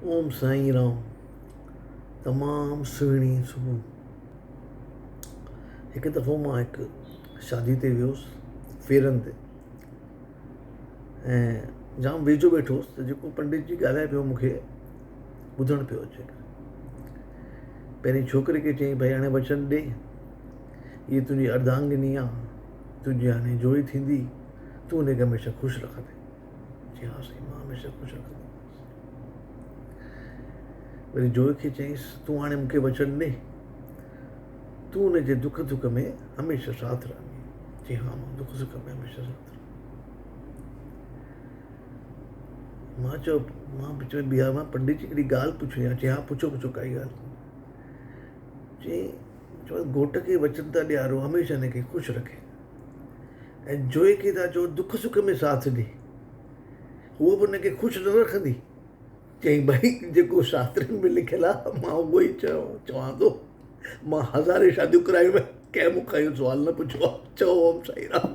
اوم سائين رام تمام سهڻي صبح هڪ دفعو مان هڪ شادي تي ويس ڦيرن تي ۽ جام ويجهو ويٺو هوس ته جيڪو پنڊت جي ڳالهائي پيو مونکي ٻڌڻ پيو اچي پهرين ڇوڪري کي چيائين ڀئي هاڻي وچن ڏي هيء تنهنجي ارڌانگني آ تنهنجي هاڻي جوئي ٿيندي تون هن کي هميشه خوش رکندين چي ها سائين مان هميشه خوش رکندومانس. وري جوئي کي چيائينس تون هاڻي مون کي وچن ڏي تون هن جي دک سک ۾ هميشه ساٿ رهندين. چي ها مان دک سک ۾ هميشه ساٿ رهندس. مان چيو مان وچ ۾ بيهاريو مان پنڊت جي هڪڙي ڳالهه پڇڻي آهي. چي ها پڇو پڇو ڪائي ڳالهه ڪونهي. چي چيو گهوٽ کي وچن ٿا ڏيارو هميشه هن کي خوش رکي. ۽ جوئي کي ٿا چئو دک سک ۾ ساٿ ڏي، هوء به ان کي خوش نه رکندي. چيائين ڀائي جيڪو شاسترن ۾ لکيل آهي مان اهو ئي چوان ٿو. مان هزارين شاديون ڪرايون آهن، ڪنهن مون کان اهو سوال نه پڇيو آهي. چئو اوم سائين رام.